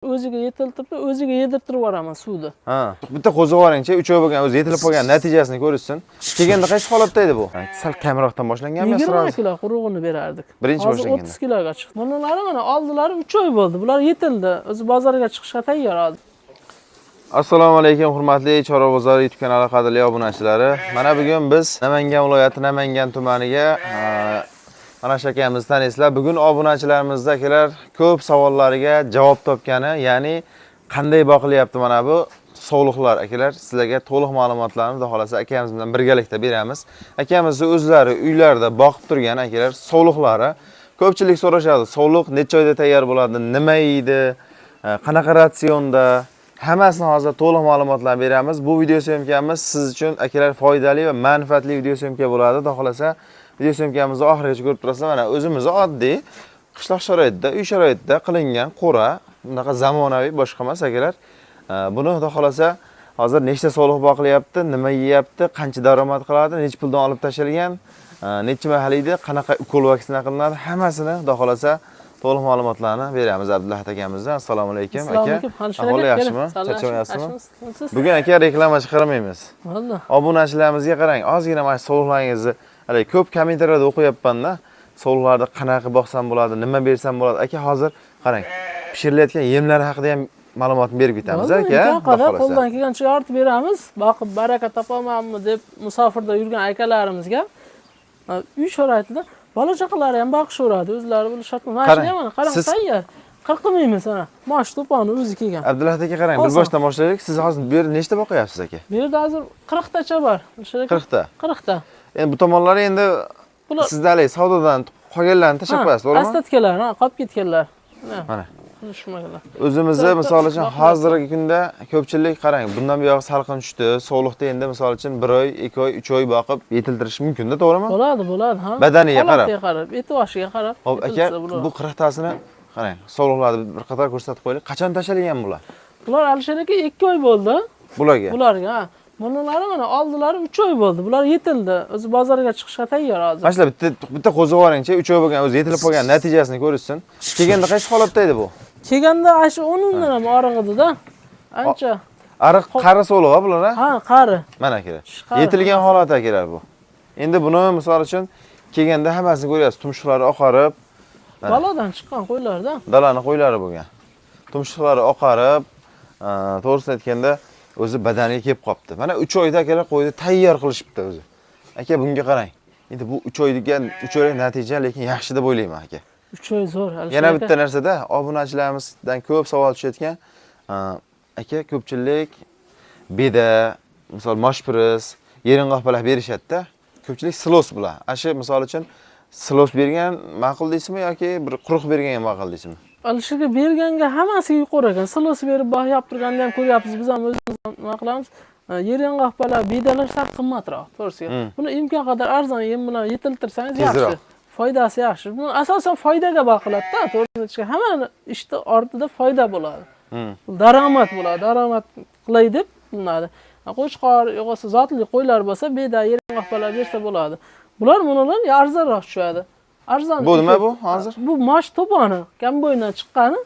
O'ziga yetiltirib, o'ziga yedirtirib yuboraman suvni. Ha. Bitta qo'zi yuboringchi, 3 oy bo'lgan, o'zi yetilib qolgan, natijasini ko'rishsin. Kelganda qaysi holatda edi bu? Sal kamroqdan boshlanganmi? 20 Сразу? Kilo qurug'ini berardik. Birinchi Hozir boshlanganda. 30 kiloga chiqdi. Bunalari mana oldilari 3 oy bo'ldi. Bular yetildi. O'zi bozorga chiqishga tayyor hozir. Assalomu alaykum, hurmatli Chorva bozori YouTube kanali qadrli obunachilari. Mana bugun biz Namangan viloyati Namangan tumaniga mana shu akamizni taniysizlar. Bugun obunachilarimizda akalar ko'p savollariga javob topgani, ya'ni qanday boqilyapti mana bu sovliqlar, akalar, sizlarga to'liq ma'lumotlarni xudo xolasa akamiz bilan birgalikda beramiz. Akamizni o'zlari uylarida boqib turgan, akalar, sovliqlari. Ko'pchilik so'rashadi, sovliq necha oyda tayyor bo'ladi, nima yeydi, qanaqa ratsionda, hammasini hozir to'liq ma'lumotlar beramiz. Bu video съёмка miz siz uchun, akalar, foydali va manfaatli video съёмка bo'ladi. Xudo xolasa video съёмка mizni oxirigacha ko'rib turasizlar. Mana o'zimizni oddiy qishloq sharoitida, uy sharoitida qilingan qo'ra, bunaqa zamonaviy boshqa emas, akalar. Buni xudo xolasa hozir nechta sovliq boqilyapti, nima yeyapti, qancha daromad qiladi, necha puldan olib tashlangan, necha mahal yeydi, qanaqa ukol vaksina qilinadi, hammasini xudo xolasa to'liq ma'lumotlarni beramiz Abdullahat akamizdan. Assalomu alaykum, Assalomu aka. alaykum. Alisher Ahvol aka, yaxshimi? keling. Charchamayapsizmi? Yaxshimisiz? Bugun, aka, reklama chiqarmaymiz. Bo'ldi. Obunachilarimizga qarang, ozgina mana shu sovliqlaringizni haligi ko'p kommentariyada o'qiyapman-da. Sovliqlarni qanaqa qilib boqsam bo'ladi, nima bersam bo'ladi. Aka, hozir qarang, pishirilayotgan yemlar haqida ham ma'lumotni berib ketamiz, Bo'ldi, aka. imkon qadar Xudo xohlasa. Qo'ldan kelgancha yoritib beramiz. Boqib baraka topamanmi deb musofirda yurgan akalarimizga uy sharoitida bola chaqalari ham boqishaveradi, o'zlari bilishadi. Mana Qarang, shuni ham mana qarang, tayyor. Qirqilmaymiz mana. Mana shu to'poni o'zi kelgan. Abdullahat aka, qarang, bir Oson. Boshdan boshlaylik. Siz hozir bu yerda nechta boqyapsiz, aka? Bu yerda hozir 40 tacha bor. Alisher aka, 40 ta. 40 ta. Endi bu tomonlari endi Bular sizda haligi savdodan qolganlarni tashlab qo'yasiz, to'g'rimi? Остатка lar, ha, qolib ketganlar. Mana. Tushmaganlar. O'zimizda misol uchun hozirgi kunda ko'pchilik, qarang, bundan buyog'i salqin tushdi. Sovliqda endi misol uchun 1 oy, 2 oy, 3 oy boqib yetiltirish mumkin-da, to'g'rimi? Bo'ladi, bo'ladi, ha. Badaniga qarab. Holatiga qarab, eti boshiga qarab. Xo'p, aka, yetilsa bo'ladi. Bu 40 tasini qarang, sovliqlarni bir qator ko'rsatib qo'yaylik. Qachon tashlagan bular? Bular, Alisher aka, 2 oy bo'ldi. Bularga. Bularga, ha. Bunalari mana oldilari 3 oy bo'ldi. Bular yetildi. O'zi bozorga chiqishga tayyor hozir. Mana shular bitta bitta qo'zi yuboringchi, 3 oy bo'lgan, o'zi yetilib qolgan, natijasini ko'rishsin. Kelganda qaysi holatda edi bu? Kelganda ana shu o'nindan ham oriq edi-da. Ancha. Ariq qari sovliq bular, ha? Ha, qari. Mana, akalar. Qari. Yetilgan holati, akalar, bu. Endi buni misol uchun kelganda hammasini ko'ryapsiz, tumshuqlari oqarib, Mana. Balodan chiqqan qo'ylarda. Dalani qo'ylari bo'lgan. Tumshuqlari oqarib, to'g'risini aytganda o'zi badaniga kelib qolibdi. Mana 3 oyda, akalar, qo'yni tayyor qilishibdi o'zi. Aka, bunga qarang. Endi bu 3 oyga 3 oylik natija, lekin yaxshi deb o'ylayman, aka. 3 oy zo'r. Alisher Yana aka. Bitta narsada obunachilarimizdan ko'p savol tushayotgan, aka, ko'pchilik beda, misol moshpiris, yering'oqpalak berishadi-da. Ko'pchilik silos bular. Ana shu misol uchun silos bergan ma'qul deysizmi yoki bir quruq bergan ma'qul deysizmi? Alisherga berganga hammasiga yuqori ekan. Silos berib boqyap turganda ham ko'ryapmiz. Biz ham o'zimiz ham nima qilamiz. Yering'oqpalak, bedalar sal qimmatroq, to'g'risiga. Buni imkon qadar arzon yem bilan yetiltirsangiz Tezroq. Yaxshi. Foydasi yaxshi. Buni asosan foydaga boqiladi-da, to'g'risini aytishga. Hamma ishni ortida foyda bo'ladi. Daromad bo'ladi. Daromad qilay deb qilinadi. Qo'chqor, yo'q bo'lsa zotli qo'ylar bo'lsa, beda, yering'oqpalak bersa bo'ladi. Bular bunalar arzonroq tushadi. Arzon. Bu nima Effekt. bu hozir? Bu mosh to'poni, komboydan chiqqani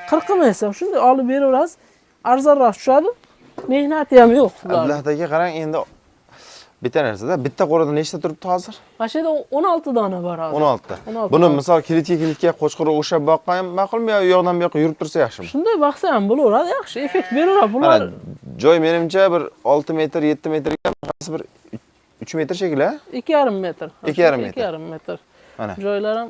qirqilmaysiz ham shunday olib beraverasiz, arzonroq tushadi. Mehnati ham yo'q bularni. Abdullahat aka, qarang, endi bitta narsada, bitta qo'rada nechta turibdi hozir? Mana shu yerda 16 dona bor hozir. 16 ta. 16 Buni dona. Misol клетка qo'chqorga o'xshab boqqan ma'qulmi yo u yoqdan bu yoqqa yurib tursa yaxshimi? Shunday boqsa ham bo'laveradi, yaxshi effekt beraveradi bular. Mana joy menimcha bir 6 metr, 7 metrga bir 3 metr shekilli, ha? 2,5 metr. 2,5 metr. 2,5 metr. Mana. Joylar ham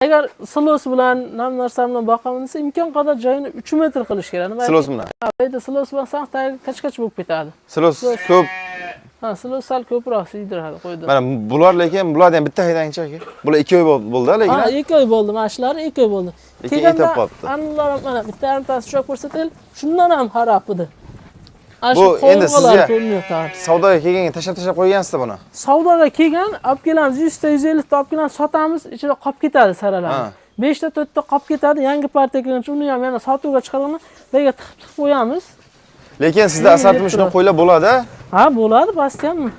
agar silos bilan nam narsa bilan boqaman desa, imkon qadar joyini 3 metr qilish kerak. Nima? Silos bilan. Ha, bu yerda silos bilan tagi kach-kach bo'lib ketadi. Silos Silos. Ko'p. Ha, silos sal ko'proq siydiradi qo'ydi. Mana bular, lekin bularni ham bitta haydangchi, aka. Bular 2 oy bo'ldi, lekin. Ha, Ha? 2 oy bo'ldi, mana shular 2 oy bo'ldi. Lekin yetib qolibdi. Analar ham mana bitta yarimtasi ushlab ko'rsataylik. Shundan ham xarob edi. Ana Bu shu endi qovurg'alari sizga- ko'rinmayapti. Savdoga kelganga tashlab tashlab qo'ygansizda buni. Savdoga kelgan, olib kelamiz, 100 ta, 150 ta olib kelamiz, sotamiz, ichida qolib ketadi saralar. Ha. 5 ta, 4 ta qolib ketadi, yangi partiya kelguncha uni ham yana sotuvga chiqarganda bu yerga tiqib tiqib qo'yamiz. Lekin sizda Endi assortiment shuni yetib qo'ylar bo'ladi. Ha, bo'ladi, pastyanmi?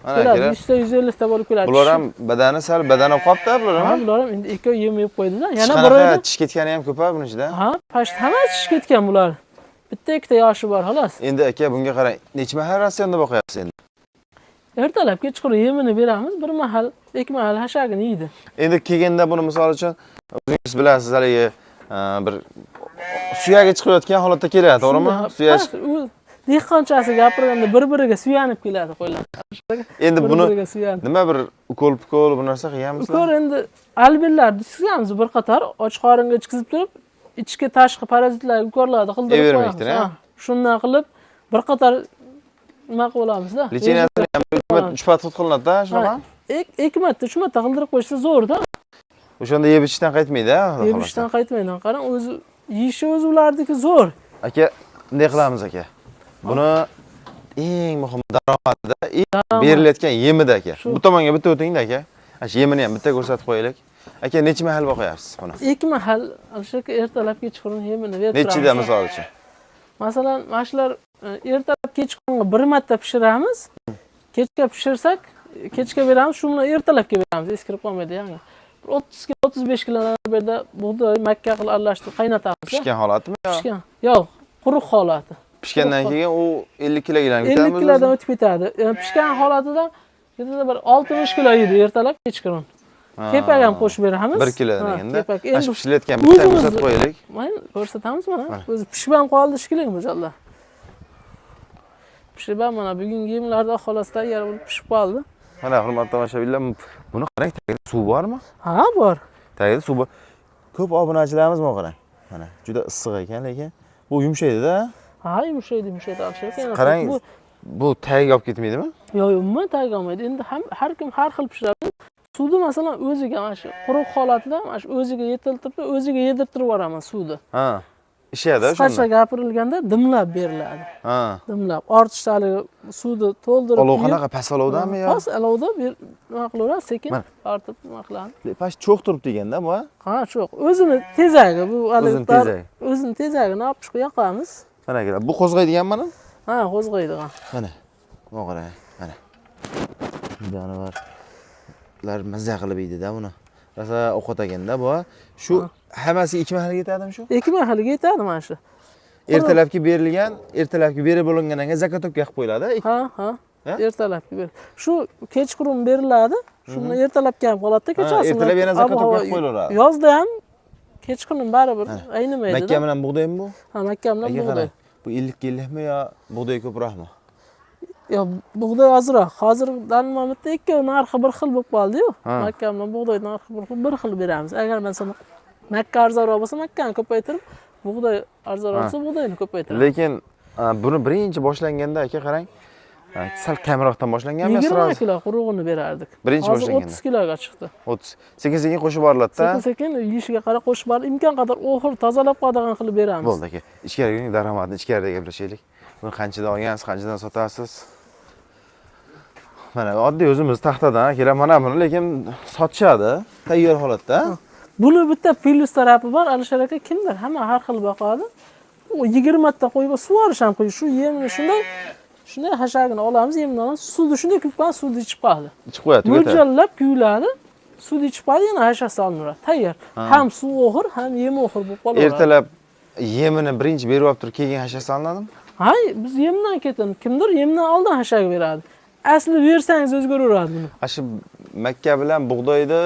Mana Keladi, akalar. 100 ta 150 ta bo'lib keladi. Bular ham badani sal badani qopdi bular Ha, ham. bular ham endi ikkovi yem yeb qo'ydi-da. Yana Yana bir oyda tish ketgani ham ko'p ha buni ichida. ha, pashт hamma tish ketgan bular. Bitta ikkita yoshi bor xolos. Endi aka bunga qarang, necha mahal ratsionda boqyapsiz endi? Ertalab kechqurun yemini beramiz, bir mahal, ikki mahal hashagini yeydi. Endi kelganda buni misol uchun o'zingiz bilasiz haligi bir suyagi chiqayotgan holatda keladi, to'g'rimi? Shunda, Suyak ha, u dehqonchasi gapirganda bir-biriga suyanib keladi qo'ylar. Endi buni Bir-biriga suyanib. nima bir ukol pukol bir narsa qilganmisizlar? Ukol endi albillarni ichkizamiz bir qator, och qoringa ichkizib turib, ichki tashqi parazitlarga ukollarni qildirib qo'yamiz. Evermektin, ha? Ha, shundan qilib bir qator nima qilib olamiz-da. Лечение sini ham 3 подход qilinadi-da, shunaqa? Ikki marta, uch marta qildirib qo'yishsa zo'r-da. O'shanda yeb ichishdan qaytmaydi, ha? Xudo Yeb xohlasa. ichishdan qaytmaydi. Qarang, o'zi yeyishi o'zi ularniki zo'r. Aka, bunday qilamiz aka. Buni eng muhimi daromadida, eng berilayotgan yemida aka. Bu tomonga bitta o'tingda aka. Ana shu yemini ham bitta ko'rsatib qo'yaylik. Aka, necha mahal boqyapsiz buni? Ikki mahal Alisher aka ertalab kechqurun yemini berib turamiz. Nechida misol uchun? Masalan, mana shular ertalab kechqurunga bir marta pishiramiz. Kechga pishirsak, kechga beramiz, shu bilan ertalabga beramiz, eskirib qolmaydi yangi. Bir 30 kilo, 35 kilo bu yerda bug'doy, makka qilib aralashtirib qaynatamiz. Pishgan holatimi yo? Pishgan. Yo'q, quruq holati. Pishgandan keyin u 50 kiloga aylanib 50 ketadimi? kilodan o'tib ketadi. Pishgan holatida yerda bir 60 kilo yeydi ertalab kechqurun. Kepak ham qo'shib beramiz. 1 kilodan Ha, deganda. Kepak. Mana shu Endi pishilayotgan bitta o'zimiz- ko'rsatib qo'yaylik. Mana ko'rsatamiz mana. O'zi pishib ham qoldi shekilli mo'ljalla. Pishib ham mana bugungi yemlarda xolos tayyor bo'lib pishib qoldi. Mana hurmatli tomoshabinlar, buni qarang, tagida suv bormi? Ha, bor. Tagida suv bor. Ko'p obunachilarimiz buni qarang. Mana juda issiq ekan, lekin bu yumshaydi-da. Ha, yumshaydi, yumshaydi Alisher aka. Yana Qarang, bu bu tagiga olib ketmaydimi? yo'q, yo'q, umuman tag olmaydi. Endi ham har kim har xil pishiradi. Suvni masalan o'ziga mana shu quruq holatida mana shu o'ziga yetiltirib, o'ziga yedirtirib yuboraman suvni. Ha. Ishlaydi Qisqacha shunda. gapirilganda dimlab beriladi. Ha. Dimlab ortishda suvni to'ldirib Olov quyib- qanaqa past olovdami yo? Past olovda bir nima qilaveradi, sekin Mana. tortib nima qiladi. Past cho'g' turibdi deganda bu. ha? Ha, cho'q. O'zini tezagi bu haligi O'zini tezagi. O'zini tezagini olib chiqib yoqamiz. Mana akalar, bu qo'zg'aydigan mana. Ha, qo'zg'aydigan. Mana. Buni qarang, mana. Jonivorlar mazza qilib yeydi-da buni. Rosa ovqat ekanda bu. ha. Shu hammasi ikki mahalga yetadimi shu? Ikki mahalga yetadi mana shu. Ertalabki berilgan, ertalabki berib bo'lingandan keyin zakatobga qilib qo'yiladi. Ha, ha. Ha? Ertalabki ber. Shu kechqurun beriladi. Shuni ertalabki ham qoladida kechasi. Ertalab yana zakatobga qilib qo'yilaveradi. Yozda ham kechqurun baribir aynimaydi. Makka bilan bug'doymi bu? Ha, makka bilan Aka bug'doy. qarang. Bu 50 50mi yo bug'doy ko'proqmi? Yo'q, bug'doy ozroq. Hozir momentda ikkovi narxi bir xil bo'lib qoldi-yu. Ha. Makka bilan bug'doy narxi bir xil beramiz. Agar masalan makka arzonroq bo'lsa, makkani ko'paytirib, bug'doy arzonroq bo'lsa, bug'doyni ko'paytiramiz. Lekin buni birinchi boshlanganda aka qarang, sal kamroqdan boshlanganmi 20 sразу? kilo qurug'ini berardik. Birinchi Hozir boshlanganda. 30 kiloga chiqdi. 30. Sekin-sekin qo'shib boriladi-da. Sekin-sekin yeyishiga qarab qo'shib borib, imkon qadar oxir tozalab qoladigan qilib beramiz. Bo'ldi aka. Ichkariga daromadni ichkarida gaplashaylik. Buni qanchadan olgansiz, qanchadan sotasiz? Mana oddiy o'zimiz taxtadan akalar mana buni lekin sotishadi tayyor holatda. Buni bitta plyus tarafi bor, Alisher aka kimdir hamma har xil boqadi. U 20 ta qo'yib sug'orish ham qiyin. Shu yemni shunday shunday hashagini olamiz, yemni olamiz, suvni shunday quyib qo'yamiz, suvni ichib qoladi. Ichib qo'yadi, tugatadi. Mo'ljallab kuyiladi, suvni ichib qoladi, yana hasha solinadi. Tayyor. Ham suv o'g'ir, ham yem o'g'ir bo'lib qolaveradi. Ertalab yemini birinchi berib olib turib, keyin hasha solinadimi? Ha, biz yemdan ketamiz. Kimdir yemdan oldin hashaga beradi. Asli bersangiz o'zgaraveradi buni. Ana shu makka bilan bug'doyni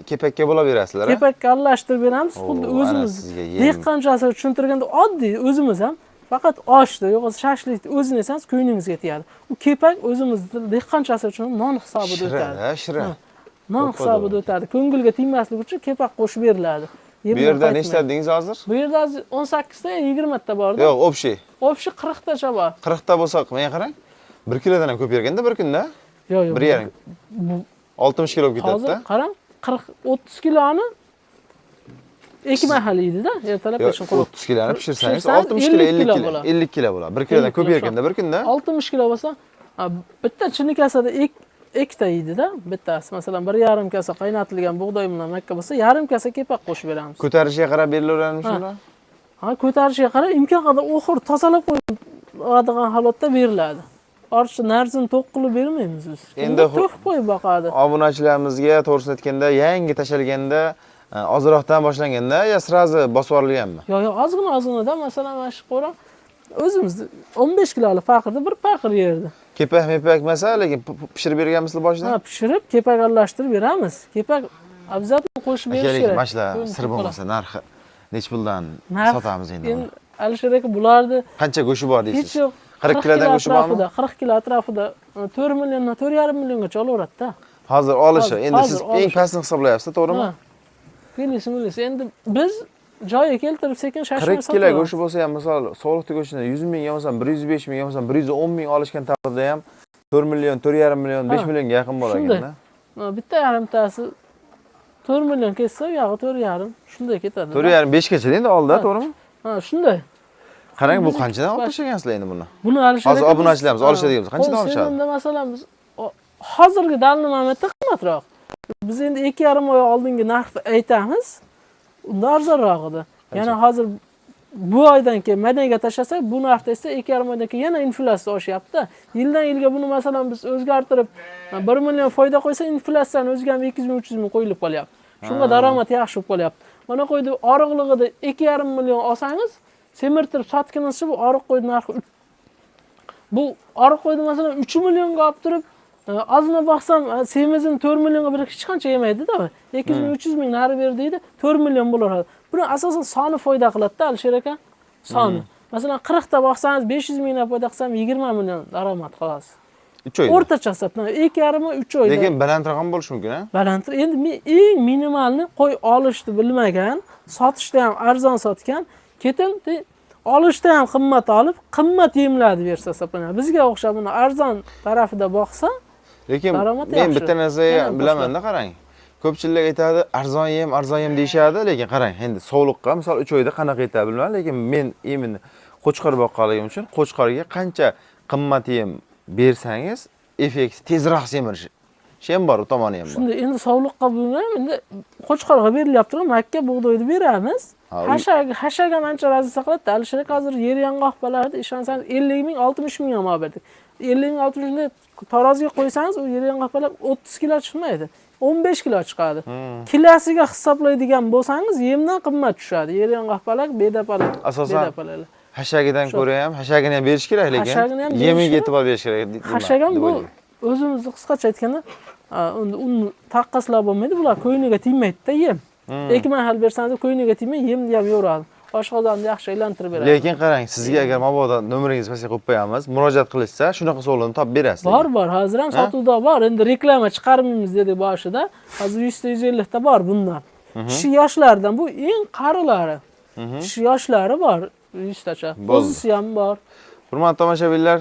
kepakka bo'lab berasizlar, a? Kepakka aralashtirib beramiz, xuddi Oo, ana o'zimiz sizga yem. dehqonchasi tushuntirganda oddiy o'zimiz ham faqat oshni, yo'q shashlikni o'zini yesangiz ko'nglingizga tegadi. U kepak o'zimiz dehqonchasi uchun non hisobida Shira, o'tadi. ha, shira. Ha, non To'ppa hisobida to'g'ri. o'tadi. Ko'ngilga tegmaslik uchun kepak qo'shib beriladi. Bu Yemdan yerda qaytmaydi. nechta dedingiz hozir? Bu yerda hozir 18 ta 20 ta borda. Yo'q, общий. Общий 40 tacha bor. 40 ta bo'lsa, menga qarang. 1 kilodan ham ko'p yerganda bir kunda. Yo'q, yo'q. Bir yarim. Bu 60 kilo bo'lib hozir ketadi-da. qarang, 40 30 kiloni ikki mahal yeydi-da, ertalab Yo'q, peshin quruq. 30 kiloni pishirsangiz Pishirsangiz 60 kilo, 50 kilo kilo, bo'ladi. 50 kilo bo'ladi. 1 kilodan 50 ko'p kilo yerganda bir kunda. 60 kilo bo'lsa, ha, bitta chinni kasada ikkita yeydi-da, bittasi. Masalan, 1,5 kasa qaynatilgan bug'doy bilan makka bo'lsa, yarim kasa kepak qo'shib beramiz. Ko'tarishiga qarab berilaveradimi Ha. shunda? Ha, ko'tarishiga qarab imkon qadar oxir tozalab qo'yadigan holatda beriladi. Ortiqcha narsani to'q qilib bermaymiz biz. Endi Endi to'kib qo'yib boqadi. Obunachilarimizga to'g'risini aytganda, yangi tashalganda ozroqdan boshlanganda yo сразу bosib yuborilganmi? Yo'q, yo'q, ozgina ozginadan, masalan, mana shu qo'ra o'zimiz 15 kilolik paqirni bir paqir yerdi. Kepak mepak emas, lekin pishirib berganmisizlar boshida? Ha, pishirib, kepak aralashtirib beramiz. Kepak обязательно qo'shib berish Akalik, kerak. mana shular Qo'yni sir to'q bo'lmasa narxi nechi puldan Narx sotamiz endi endi buni? Alisher aka, bularni Qancha go'shti bor hech deysiz? yo'q 40 kilodan kilo go'shti bormi? atrofida, 40 kilo atrofida 4 milliondan 4,5 milliongacha olaveradi-da. Hozir olishi. Hozir- Endi hozir siz eng olishi. pastini hisoblayapsiz, to'g'rimi? Ha. Kilosi, milisi. Endi biz joyiga keltirib sekin shashmay 40 kilo go'shti bo'lsa ham, misol, sog'liqni go'shtini 100 mingga bo'lsa, 105 mingga bo'lsa, 110 ming olishgan taqdirda ham 4 million, 4,5 million, 5 Ha, millionga yaqin bo'lar shunday. ekanda. Bitta yarimtasi 4 million ketsa, u yog'i 4,5 shunday ketadi. 4,5 5 gacha endi oldi, Ha. to'g'rimi? Ha, shunday. Qarang, bu Biz qanchadan olib bash- tashlagansizlar endi buni? Buni Alisher Hozir aka biz- obunachilarimiz olishadigan bo'lsa, qanchadan Qo'l olishadi? sezonda masalan biz hozirgi данный момент da qimmatroq. Biz endi 2,5 oy oldingi narxni aytamiz, unda arzonroq edi. Yana hozir bu oydan keyin maydanga tashlasak, bu narxda esa 2,5 oydan keyin yana inflyatsiya oshyapti. Yildan yilga buni masalan biz o'zgartirib 1 million foyda qo'ysa, inflyatsiyani o'ziga ham 200 ming, 300 ming qo'yilib qolyapti. Shunga daromad yaxshi bo'lib qolyapti. Mana qo'ydi oriqlig'ida 2,5 million olsangiz, semirtirib sotganingizcha bu oriq qo'ydi narxi bu oriq qo'ydi masalan 3 millionga olib turib, ozgina boqsam, semizini 4 millionga bir hech qancha yemaydi-da. 200 ming, 300 ming nari ber deydi, 4 million bo'lar. Buni asosan soni foyda qiladi-da, Alisher aka. Soni. Masalan 40 ta boqsangiz 500 mingdan foyda qilsam 20 million daromad qilasiz. 3 oyda. O'rtacha hisobdan 2,5 3 oyda. Lekin balandroq ham bo'lishi mumkin, a? Baland. Endi men eng minimalni qo'y olishni bilmagan, sotishda ham arzon sotgan, ketin olishda ham qimmat olib, qimmat yemlarni bersa hisoblanadi. Bizga o'xshab buni arzon tarafida boqsa, Lekin daromadi men yaxshi. bitta narsaga Yana bilamanda, qarang. Ko'pchilik aytadi, arzon yem, arzon yem deyishadi, lekin qarang, endi sovliqqa misol 3 oyda qanaqa yetadi bilmadim, lekin men именно qo'chqor boqqanligim uchun qo'chqorga qancha qimmat yem bersangiz, effekt tezroq semirishi. Shu ham bor, u tomoni ham bor. Shunda endi sovliqqa bo'lmay, endi qo'chqorga berilyapti, makka bug'doyni beramiz. Hashak ham ancha razil qiladi. Alisher aka, hozir yer yong'oq bo'lardi, ishonsangiz 50 ming, 60 ming ham olib berdik. 50 ming, 60 mingni taroziga qo'ysangiz, u yer yong'oq bo'lib 30 kilo chiqmaydi. 15 kilo chiqadi. Kilosiga hisoblaydigan bo'lsangiz, yemdan qimmat tushadi. Yer yong'oq palak, beda palak, Asosan beda palaklar. Hashagidan ko'ra ham, hashagini ham berish kerak, lekin Hashagini ham berish yemiga kerak. e'tibor berish kerak deyman, Hashak ham deb bu o'ylayman. o'zimizni qisqacha aytganda, endi unni taqqoslab bo'lmaydi, bular ko'yniga tegmaydida yem. Ikki mahal bersangiz ko'yniga tegmay yemni ham yo'radi. Oshqozonni yaxshi aylantirib beradi. Lekin qarang, sizga agar mabodo nomeringizni pastga qo'yib qo'yamiz, murojaat qilishsa, shunaqa sovliqni topib berasiz. Bor, bor, hozir ham Ha? sotuvda bor. Endi reklama chiqarmaymiz dedik boshida. Hozir 100 ta, 150 ta bor bundan. Kishi yoshlardan bu eng qarilari. Kishi yoshlari bor 100 tacha. Bo'ldi. Qo'zisi ham bor. Hurmatli tomoshabinlar,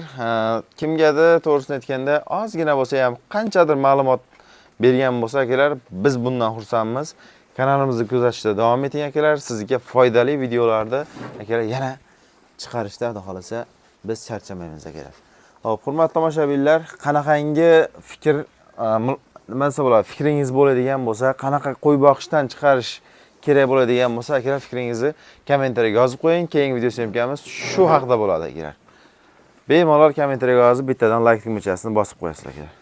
kimgadir to'g'risini aytganda ozgina bo'lsa ham qanchadir ma'lumot bergan bo'lsa akalar, biz bundan xursandmiz. Kanalimizni kuzatishda davom eting akalar, sizga foydali videolarni akalar yana chiqarishda xudo xolasa biz charchamaymiz akalar. Xo'p, hurmatli tomoshabinlar, qanaqangi fikr, nima desa bo'ladi, fikringiz bo'ladigan bo'lsa, qanaqa qo'y boqishdan chiqarish kerak bo'ladigan bo'lsa, akalar fikringizni kommentariyaga yozib qo'ying. Keyingi video съёмка miz shu haqida bo'ladi akalar. Bemalol kommentariyaga yozib, bittadan like tugmachasini bosib qo'yasizlar akalar.